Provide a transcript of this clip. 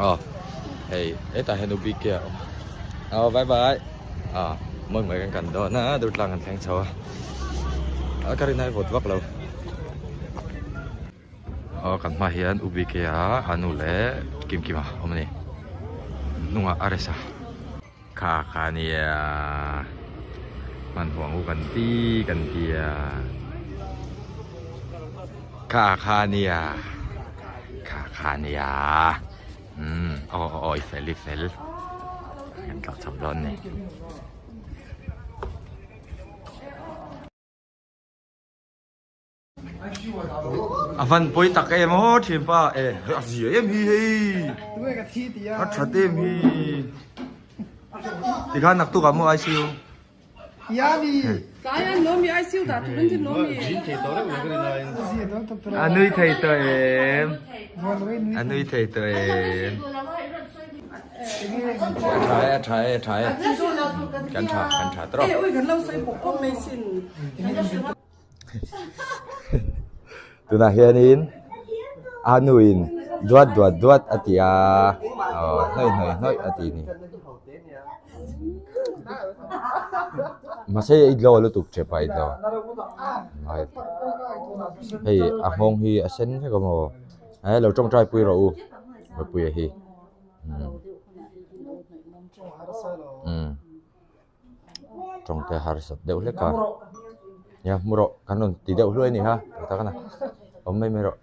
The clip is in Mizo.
Aw hei hetah hian u BK a awm a aw bye bye ah mawi mai kan kan dawn a Durtlang kan thleng chho a a ka rin ai vawt vak lo aw kan hmaah hian u BK a a nu leh Kim Kima a awm a ni hnungah a resa. Kha kha nia hmanhmawh ang u kan ti kan tia kha kha nia kha kha nia umm aw aw aw i fel i fel kan tlawh chho dawn ni. A van pawi tak em aw thianpa e a zia em hi hei a that em hi tikhan naktuk ah maw ICU a nui thei tawh em a nui thei tawh em a tha e a tha e a tha e kan tha kan tha tawh Tunah hianin a nuin duat duat duat a ti a aw hnawih hnawih hnawih a ti a ni mahse i glow lutuk tep a i glow hei a nghawng hi a sen vek a maw eh lo tawngtai pui rawh u Mapuia hi umm. Tawngte harsat deuh hlek a nia hmu rawh kan rawn ti deuh hluai a ni ha tak a na awm mai mai rawh.